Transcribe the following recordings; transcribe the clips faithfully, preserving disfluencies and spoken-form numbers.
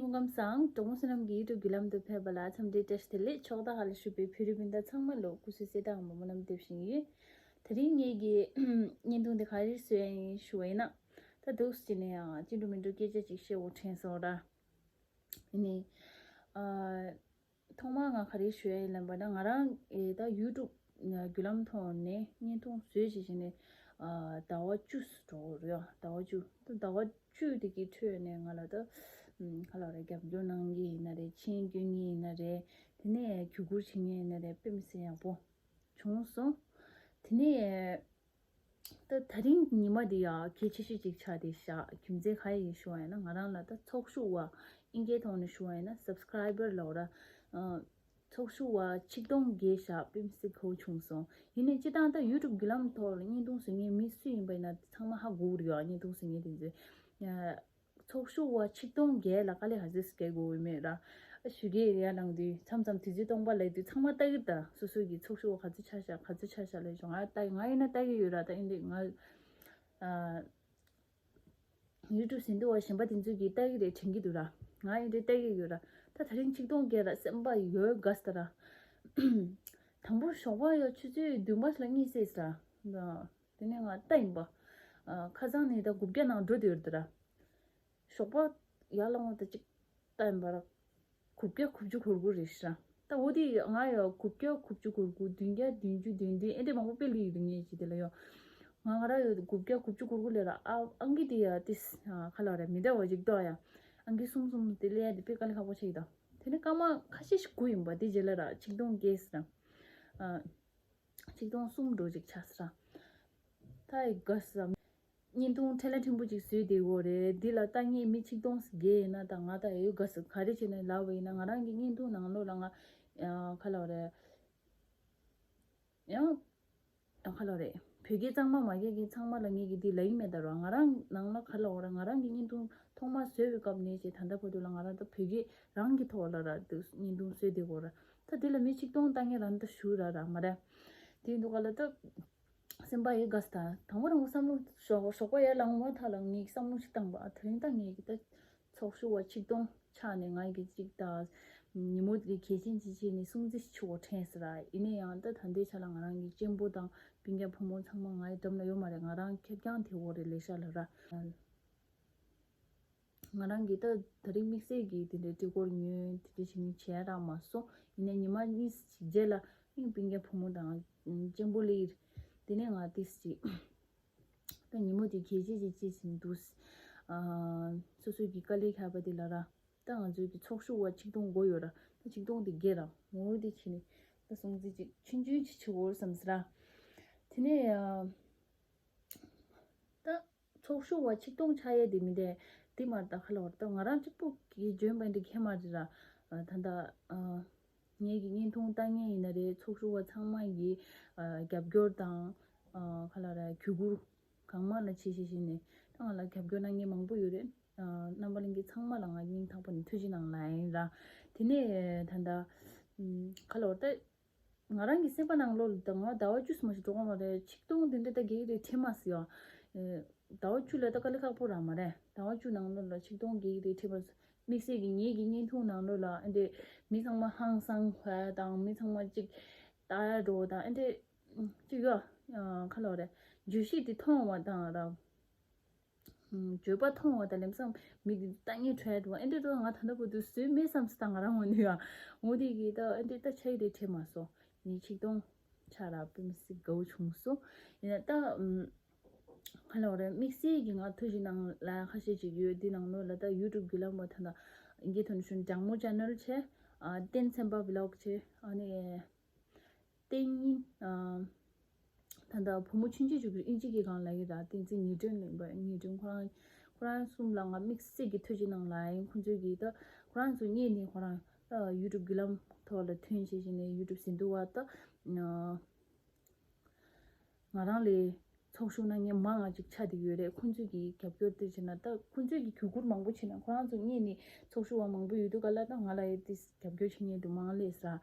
སྐུ་ཁམས་བཟང་། གྲོགས་མོ་བསོད་ནམས་ཀྱི་ཡུ་ཊུབ་བརྒྱུད་ལམ་དུ་ཕེབས་པ་ལ་འཚམས་འདྲི་བཀྲ་ཤིས་བདེ་ལེགས། ཕྱོགས་མཐའ་ཁག་ལ་བཞུགས་པའི་བོད་རིགས་སྤུན་ཟླ་ཚང་མ་ལ་སྐུ་གཟུགས་གསལ་ཐང་སྨོན་ལམ་འདེབས་བཞིན་ཡོད། དེ་རིང་ངེད་ཀྱི་བརྙན་ཐུང་འདི་ག་རེ་བཟོས་ཡིན་ཞུ་བ་ཡིན་ན། ད་འདུག་སེ་ནས་ཡང་ཅི་འགྲོ་མི་འགྲོ་སྐད་ཆ་ཅིག་བཤད་དགོས་དྲན་སོང་ར། ཡིན་ནའི། ཨ། ཐོག་མར་ང་ག་རེ་ཞུ་ཡ་ཡིན་ལབ་པ་ན། ང་རང་ཨེ་ད་ཡུ་ཊུབ་བརྒྱུད་ལམ་ཐོག་ནས་བརྙན་ཐུང་བཟོས་བྱས་བྱས་ནས། ཨ། ཟླ་བ་བཅུ་འགྲོ་གི་རེད་ཡ། ཟླ་བ་བཅུ། ད་ཟླ་བ་བཅུ་དེ་གི་ཁྲོད་ནས་ང་ལ་ད་ཨམ་ག་ལབ་རེད། རྒྱབ་སྐྱོར་གནང་མཁན་ཡིན་ན་རེད། མཆན་སྐྱོན་མཁན་ཡིན་ན་རེད། དེ་ནས་བརྒྱུད་བསྐུར་བྱེད་མཁན་ཡིན་ན་རེད། དཔེ་མི་སྲིད་ཡག་པོ་བྱུང་སོང་། དེ་ནས། ད་དེ་རིང་ཉི་མ་འདི་ཡང་གལ་ཆེ་ཤོས་ཅིག་ཆགས་བསྡད་ཤག་རྒྱུ་མཚན་ག་རེ་ཡིན་ཞུ་བ་ཡིན་ན། ང་རང་ལ་ད་ཚོགས་ཞུགས་པ་ཨིན་སྐད་ཐོག་ནས་ཞུ་བ་ཡིན་ན་སབ་སི་ཀ་རའི་བར་ལབ་ར། ཨ། ཚོགས་ཞུགས་པ་ཆིག་སྟོང་བརྒལ་ཤག་དཔེ་མི་སྲིད་དགའ་པོ་བྱུང་སོང་། ཡིན་ནའི་སྤྱིར་བཏང་ད་ཡུ་ཊུབ་བརྒྱུད་ལམ་ཐོག་ལ་བརྙན་ཐུང་བཟོ་མཁན་མི་སུ་ཡིན་པ་ཡིན་ན་ཚང་མ་ཧ་གོ་གི་རེད་ཡ། བརྙན་ཐུང་བཟོ་མཁན་དེ་ཚོས། ཨ། ཚོགས་ཞུགས་པ་ཆིག་སྟོང་བརྒལ་ལ་དཀའ་ལས་ག་ཚོད་བརྒྱབ་དགོས་ཡོད་མེད་ར། ཨ། ཞུ་གི་ཡ་ལངས་དུས་མཚམས་མཚམས་དུས་ཚོད་སྟོང་པ་ལབ་དུས་ཚང་མ་ལྟ་གི། ད་སོ་སོ་གི་ཚོགས་ཞུགས་པ་ག་ཚོད་ཆགས་ཤག་ག་ཚོད་ཆགས་ཤག་ལབ་བྱུང་། ང་ལྟ་ང་ཡིན་ན་ལྟ་གི་ཡོད་ར། ད་ཨིན་དེ་ང་ཨ། ཡུ་ཊུབ་ཟིན་ཐོ་བ་གཞན་པ་དེ་ཚོས་ཀྱིས་ལྟ་གི་རེད་དྲན་གྱི་འདུག་ར། ང་ཡིན་དེ་ལྟ་གི་ཡོད་ར། ད་དེ་རིང་ཆིག་སྟོང་བརྒལ་ར། སེམས་པ་ཡོད་དགའ་སོང་ར། དང་པོ་ཞོགས་པ་ཡ་ཆུ་ཚོད་བདུན་པ་ལ་གཉིད་སད་ར། དེ་ནས་ང་ལྟ་ཡིན་པ། ཨ། ཁ་སང་ནས་ད་དགུ་བརྒྱ་ནང་འགྲོ་བསྡད་ཡོད་རེད་ད་ར། ཞོགས་པ་ཡར་ལངས་པ་དང་གཅིག་ལྟ་ཡིན་པ་ར། དགུ་བརྒྱ་དགུ་བཅུ་གོ་དགུ་རེད་ཤག་ད་འོ་དེ་ང་ཡ་དགུ་བརྒྱ་དགུ་བཅུ་གོ་དགུ། བདུན་བརྒྱ་བདུན་ཅུ། བདུན་བདུན། ཨེ་འདྲ་མང་པོ་དཔེ་ལུས་ཡོད་ངེས་ཀྱི་དེ་ལ་ཡོ། ང་ང་ར་ཡོད་དགུ་བརྒྱ་དགུ་བཅུ་གོ་དགུ་ལས་ར། ཨ། ཨང་ཀི་དེ་ཡ་ཏིས་ག་ལབ་ར། མི་འདྲ་བ་ཅིག་འདུག་ཡ། ཨང་ཀི་གསུམ་གསུམ་དེ་ལས་ཡ་དེ་དཔེ་དཀའ་ལས་ཁག་པོ་ཆགས་ཀྱི་འདུག་དེ་ནས་སྐར་མ་ཁ་ཤས་ཤིག་སྒུག་ཡིན་པ། དེ་རྗེས་ལ་ར་ཆིག་སྟོང་བརྒལ་སོང་ར། ཨ། ཆིག་སྟོང་གསུམ་འགྲོ་ཅིག་ཆགས་སོང་ར། ད་ཡི་དགའ་སོང་། བརྙན་ཐུང་ཕྲན་ལ་ཕྲན་བུ་ཅིག་བཟོས་བསྡད་ཡོད་རེད། འདི་ལ་ལྟ་མཁན་མི་ཆིག་སྟོང་བརྒལ་ཡིན་ན་ད་ང་ད་ཡོད་དགའ་སོང་། ག་རེ་བྱས་ནས་ལབ་པ་ཡིན་ན། ང་རང་གི་བརྙན་ཐུང་ནང་ལོགས་ལ་ང་ཨ་ག་ལབ་རེད། ཡང་ཨ་ག་ལབ་རེད། བོད་སྐད་གཙང་མ་མ་རྒྱག་མཁན་ཚང་མ་ལ་ངས་ཀྱི་འདི་ལབ་ཀྱི་མེད་ད་ར། ང་རང་ནང་ལ་ག་ལབ་རེད། ང་རང་གི་བརྙན་ཐུང་ཐོག་མ་བཟོས་པའི་སྐབས་ནས་བྱས་ད་ལྟ་བར་དུ་ལ་ང་རང་ད་བོད་སྐད་རང་གི་ཐོག་ལ་ར་འདུག་བརྙན་ཐུང་བཟོས་བསྡད་ཡོད་ར། ད་འདི་ལ་མི་ཆིག་སྟོང་ལྟ་མཁན་རང་ད་ཞུ་ར་ར་མ་རེད། དེ་འདུག་ག་ལ་ད། སེམས་པ་ཡི་དགའ་སོང་། དང་པོ་རང་བསམ་བློ་ཞོགས་ཞོགས་པ་ཡར་ལངས་མ་ཐག་ལ་ངས་བསམ་བློ་ཞིག་བཏང་པ། ཨ། དེ་རིང་ད་ངས་ཀྱི་ད་ཚོགས་ཞུགས་པ་ཆིག་སྟོང་ཆགས་ནས་ང་ཡི་གི་ཅིག་ད་ཉིན་མོ་དེ་གལ་ཆེན་ཅིག་བྱས་ནས་སྲུང་བརྩི་ཞིག་བྱེད་དགོས་དྲན་སོང་ར། ཡིན་ན་ཡང་ད་ད་ལྟའི་ཆ་ལ་ང་རང་གི་གཅེན་པོ་དང་སྤུན་ཀྱག་བུ་མོ་ཚང་མ་ང་ཡི་འགྲམ་ལ་ཡོད་མ་རེད། ང་རང་ཁེར་རྐྱང་དེ་འོ་རེད་ལས་ཤག་ལ་ར། ང་རང་གིས་ད་དེ་རིང་དམིགས་བསལ་གྱིས་དེ་འདྲའི་སྤྲི་གོར་ཉོས་དེ་འདྲ་བྱས་ནས་བྱས་རག་མ་སོང་། ཡིན་ནའི་ཉི་མ་གཉིས་ཤིག་རྗེས་ལ་ངའི་སྤུན་ཀྱག་བུ་མོ་དང་གཅེན་པོ་ལ་ཡིར། དེ་ནས་ང་ཏིས་ཅིག་ད་ཉིན་མོ་དེ་གལ་ཆེ་ཅིག་བྱས་ཟིན་འདུག་ཨ། སོ་སོ་གི་དཀའ་ལས་ཁག་པ་དེ་ལ་ར། ད་ང་ཚོའི་གི་ཚོགས་ཞུགས་པ་ཆིག་སྟོང་འགོ་ཡོད་ར། ད་ཆིག་སྟོང་དེ་བརྒལ་ར། ངོ་བོ་དེ་བྱས་ནས་ད་སྲུང་བརྩི་ཅིག་ཆུང་ཆུང་ཅིག་བྱེད་དགོས་བསམ་སོང་ར། དེ་ནས་ཨ། ད་ཚོགས་ཞུགས་པ་ཆིག་སྟོང་ཆགས་ཡས་དེ་མི་འདྲ་དེ་མ་རེད། ད་ག་ལབ་རེད། ད་ང་རང་གཅིག་པུ་གིས་འཇོན་པ་འདི་ཁྱད་མ་རེད་ར། ད་ལྟ་ཨ། ངེད་ཀྱི་བརྙན་ཐུང་ལྟ་མཁན་ཡིན་ན་རེད། ཚོགས་ཞུགས་པ་ཚང་མ་གིས་ཨ། རྒྱབ་སྐྱོར་དང་ཨ། ག་ལབ་རེད། བརྒྱུད་བསྐུར་གང་མང་ལ་བྱེད་བྱེད་བྱེད་ནས་ད་ང་ལ་རྒྱབ་སྐྱོར་གནང་མཁན་མང་པོ་ཡོད་རེད། ཨ། རྣམ་པ་ལྷན་རྒྱས་ཚང་མ་ལ་ང་སྙིང་ཐག་པ་ནས་ཐུགས་རྗེ་གནང་ལབ་ཡིན་ར། དེ་ནས་ད་ལྟ་ཨ། ག་ལབ་རེད། ད། ང་རང་གི་སེམས་པ་ནང་ལོགས་ལ་ད་ང་ཟླ་བ་བཅུ་ཙམ་ཞིག་འགྲོ་གི་མ་རེད། ཆིག་སྟོང་དེ་འདྲ་ད་བརྒལ་གྱི་རེད་དྲན་མ་སོང་ཡ། ཨེ། ཟླ་བ་བཅུ་ལ་ད་དཀའ་ལས་ཁག་པོ་རང་མ་རེད། ཟླ་བ་བཅུ་ནང་ལོགས་ལ་ཆིག་སྟོང་བརྒལ་གྱི་རེད་དྲན་མ་སོང་། དམིགས་བསལ་གྱི་ངེད་ཀྱི་བརྙན་ཐུང་ནང་ལོགས་ལ་ཨ་འདྲས་མི་ཚང་མ་ཧང་སང་བ་དང་མི་ཚང་མ་ཅིག་ལྟ་འགྲོ་དང་ཨ་འདྲས་ཅིག་ཡོད། ཨ། ག་ལབ་རེད། བརྗོད་གཞི་དེ་མཐོང་བ་དང་ར། བརྗོད་པ་མཐོང་བ་དང་ལམ་སང་མི་འདི་ལྟ་ངན་བྲལ་འགྲོ་བ་ཨེ་འདྲ་འགྲོ། ང་ད་ལྟ་བར་དུ་བཟོས་མེད་བསམ་སོང་ད་ང་རང་ངོས་ནས་ཡ། འོ་དེ་གི་ད་ཨེ་འདྲ་ད་ཆ་ཡི་རེད་དྲན་མ་སོང་། ངས་ཆིག་སྟོང་ཆགས་ར་དཔེ་མི་སྲིད་དགའ་བོ་བྱུང་སོང་། ཡིན་ན་ད་ག་ལབ་རེད། དམིགས་བསལ་གྱི་ང་ཐུགས་རྗེ་གནང་ལ་ཁ་ཤས་ཅིག་ཡོད། འདི་ནང་ལོགས་ལ་ད་ཡུ་ཊུབ་བརྒྱུད་ལམ་པ་ད་ལྟ་ཨིན་སྐད་ཐོག་ནས་ཞུ་ན་སྦྲང་མོ་ཆེ་ནལ་བྱས། ཨ། བསྟན་སེམས་པ་བི་ལོག་བྱས། ཨ་ནི། བསྟན་ཡིན། ཨ། ད་ལྟ་བུ་མོ་ཆུང་ཆུང་ཅིག་གིས་དབྱིན་ཇི་གི་སྒང་ལབ་ཀྱི་ར། བསྟན་འཛིན་ཉི་སྒྲོན་ལབ་པ། ཉི་སྒྲོན་ཁོ་རང་ཁོ་རང་གསུམ་ལ་ང་དམིགས་བསལ་གྱི་ཐུགས་རྗེ་གནང་ལབ་ཡིན། ཁོང་ཚོས་ཀྱིས་ད་ཁོ་རང་ཚོ་གཉིས་ནས་ཁོ་རང་ད་ཡུ་ཊུབ་བརྒྱུད་ལམ་ཐོག་ལ་ཐོན་བྱས་བྱས་ནས་ཡུ་ཊུབ་ཟིན་ཐོ་བ་ད་ང་རང་ལས་ཚོགས་ཞུགས་གནང་མཁན་མང་ང་ཅིག་ཆགས་བསྡད་ཡོད་རེད། ཁོང་ཚོས་ཀྱི་རྒྱབ་སྐྱོར་དེ་བྱས་ན་ད་ཁོང་ཚོས་ཀྱི་བརྒྱུད་བསྐུར་མང་པོ་བྱས་ན་ཁོ་རང་ཚོ་གཉིས་ནས་ཚོགས་ཞུགས་པ་མང་པོ་ཡོད་དུས་ག་ལ་ད་ང་ལ་ཡ་དེ་རྒྱབ་སྐྱོར་བྱེད་མཁན་དེ་མང་ལས་ས།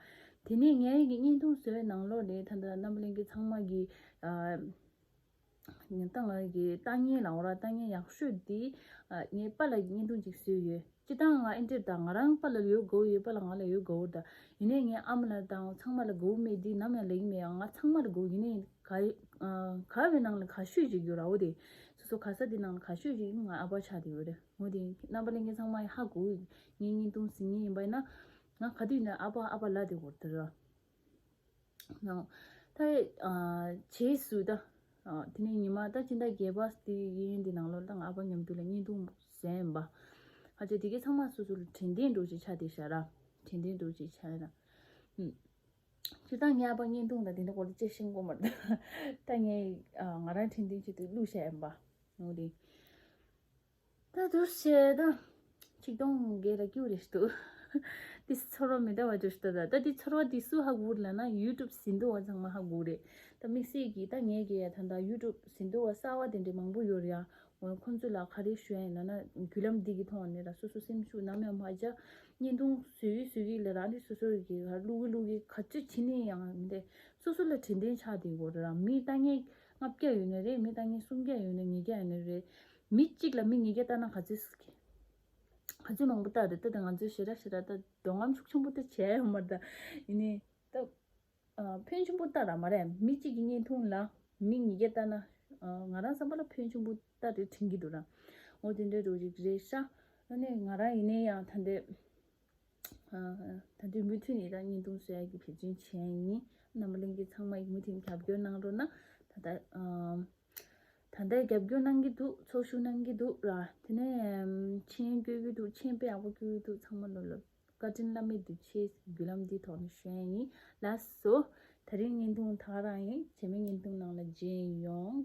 དེ་ནས་ངའི་གི་བརྙན་ཐུང་བཟོས་ནང་ལོགས་ནས་ད་ལྟ་རྣམ་པ་ལྷན་རྒྱས་ཚང་མ་གི་ཨ། ད་ང་གི་ལྟ་ངན་ལ་འོ་ར་ལྟ་ངན་ཡག་ཤོས་འདི་ངའི་པཱ་ལགས་ཀྱི་བརྙན་ཐུང་ཅིག་བཟོས་ཡོད། སྤྱིར་བཏང་ང་ཨེ་འདྲས་ད་ང་རང་པཱ་ལགས་ཡོད་དགའ་བོ་ཡོད། པཱ་ལགས་ང་ལ་ཡོད་དགའ་བོ་ད། ཡིན་ནའི་ངའི་ཨ་མ་ལགས་དང་ཚང་མ་ལ་དགའ་བོ་མེད་འདི་ནམ་ཡང་ལེགས་མེད་ཡང་ང་ཚང་མ་ལ་དགའ་བོ་ཡིན་ནའི་ག་ག་བའི་ནང་ལ་ག་ཤོས་ཅིག་ཡོད་ར་འོ་དེ། སོ་སོ་ག་ས་དེ་ནང་ལ་ག་ཤོས་ཅིག་ང་ཨ་ཕ་ཆགས་དེ་ཡོད་རེད་འོ་དེ། རྣམ་པ་ལྷན་རྒྱས་ཚང་མ་ཧ་གོ་ངའི་བརྙན་ཐུང་གཟིགས་མཁན་ཡིན་པ་ཡིན་ན་ང་ག་དུས་ཡིན་ན་ཨ་ཕ་ཨ་ཕ་ལབ་དེ་ཡོད་རེད་ར། ནང་། ད་ཨ་རྗེས་སུ་ད་ཨ་དེ་ནས་ཉི་མ་ད་སྤྱི་ཟླ་བརྒྱད་པ་དེ་ཡིན་དེ་ནང་ལོགས་ད་ང་ཨ་ཕ་མཉམ་དུ་ལ་བརྙན་ཐུང་བཟོས་ཡིན་པ། ཧ་ཅང་དེ་གའི་ཚང་མ་སོ་སོ་ལ་དྲན་རྟེན་འདྲ་ཅིག་ཆགས་བསྡད་ཤག་ར། དྲན་རྟེན་འདྲ་ཅིག་ཆགས་ཡིན་ན། ཨུམ། སྤྱིར་བཏང་ངའི་ཨ་ཕ་བརྙན་ཐུང་དང་དེ་འདྲ་སྐོར་ལ་ཅི་ཤེས་དགོས་མ་རེད། ད་ངས་ཨ་ང་རང་དྲན་རྟེན་ཆེད་དུ་བླུགས་བཞག་ཡིན་པ། འོ་དེ། ད་དུ་བཤད་ད། ཆིག་སྟོང་བརྒྱད་ལ་སྐྱུར་རེ་ཞུ། དེ་ཚོར་བ་མི་འདྲ་བ་ཅིག་ཞུ་ད། ད་དེ་ཚོར་བ་དེ་སུ་ཧ་གོ་རེད་ལབ་ན་ཡུ་ཊུབ་གཟིགས་མདོག་བ་ཚང་མ་ཧ་གོ་རེད། ད་དམིགས་བསལ་གྱིས་ད་ངས་གི་ད་ད་ཡུ་ཊུབ་གཟིགས་མདོག་བ་གསར་བ་དེ་འདྲ་མང་པོ་ཡོད་རེད་ཡ། འོ་ཁོང་ཚོ་ལ་ག་རེ་ཞུ་ཡ་ཡིན་ལབ་ན་བརྒྱུད་ལམ་འདི་གི་ཐོག་ནས་ལ་སོ་སོ་སེམས་ཤུགས་ནམ་ཡང་མ་ཆག་བརྙན་ཐུང་བཟོ་གི་བཟོ་གི་ལ་རང་རེ་སོ་སོ་གི་ག་བླུག་གི་བླུག་གི་ག་ཚོད་བྱེད་ནས་ཡང་མི་འདྲ། སོ་སོ་ལ་དྲན་རྟེན་ཆགས་དེ་གོ་རེད་ར། མི་ལྟ་མཁན་ལྔ་བརྒྱ་ཡོད་ནི་རེད། མི་ལྟ་མཁན་སུམ་བརྒྱ་ཡོད་ནི་ཉིས་བརྒྱ་ཡོད་ནི་རེད། མི་གཅིག་ལ་མི་ཉིས་བརྒྱ་ལྟ་ན་ག་ཚོད་སུ་གི་ག་ཚོད་མང་པོ་ལྟ་རེད། ད་ད་ང་ཚོས་ཞེ་དྲག་ཞེ་དྲག་ད་འདོད་རྔམ་ཤུགས་ཆེན་པོ་ད་བྱས་ཡོད་མ་རེད་ད། ཡིན་ནའི་ད་ཨ་ཕོན་ཆེན་པོ་ལྟ་ར་མ་རེད། མི་གཅིག་གི་བརྙན་ཐུང་ལ་མི་ཉིས་བརྒྱ་ལྟ་ན་ཨ་ང་རང་བསམ་པ་ལ་ཕོན་ཆེན་པོ་ལྟ་རེད་དྲན་གྱི་འདུག་ར། འོ་དེ་འདྲའི་འགྲོ་རིགས་རེད་ཤག་ཨ་ནི་ང་རང་ཡིན་ནའི་ཡང་ད་འདྲའི་ཨ་ད་འདྲའི་མུ་མཐུད་ནས་ད་བརྙན་ཐུང་བཟོ་ཡག་གི་འབད་བརྩོན་བྱས་ཡིན། རྣམ་པ་ལྷན་རྒྱས་ཚང་མ་ཡིས་མུ་མཐུད་ནས་རྒྱབ་སྐྱོར་གནང་རོགས་གནང་། ད་ལྟ་ཨ་ད་ལྟ་རྒྱབ་སྐྱོར་གནང་གི་འདུག་ཚོགས་ཞུགས་གནང་གི་འདུག་ར། དེ་ནས་མཆན་སྐྱོར་གི་འདུག་མཆན་དཔེ་ཡག་པོ་སྐྱོར་གི་འདུག་ཚང་མ་ལོ་ལོ་བཀའ་དྲིན་བླ་མེད་དུ་ཆེ། བརྒྱུད་ལམ་འདིའི་ཐོག་ནས་ཞུ་ཡ་ཡིན། ལགས་སོ། ད་རིང་བརྙན་ཐུང་ད་ག་རང་ཡིན། རྗེས་མའི་བརྙན་ཐུང་ནང་ལ་མཇལ་ཡོང་།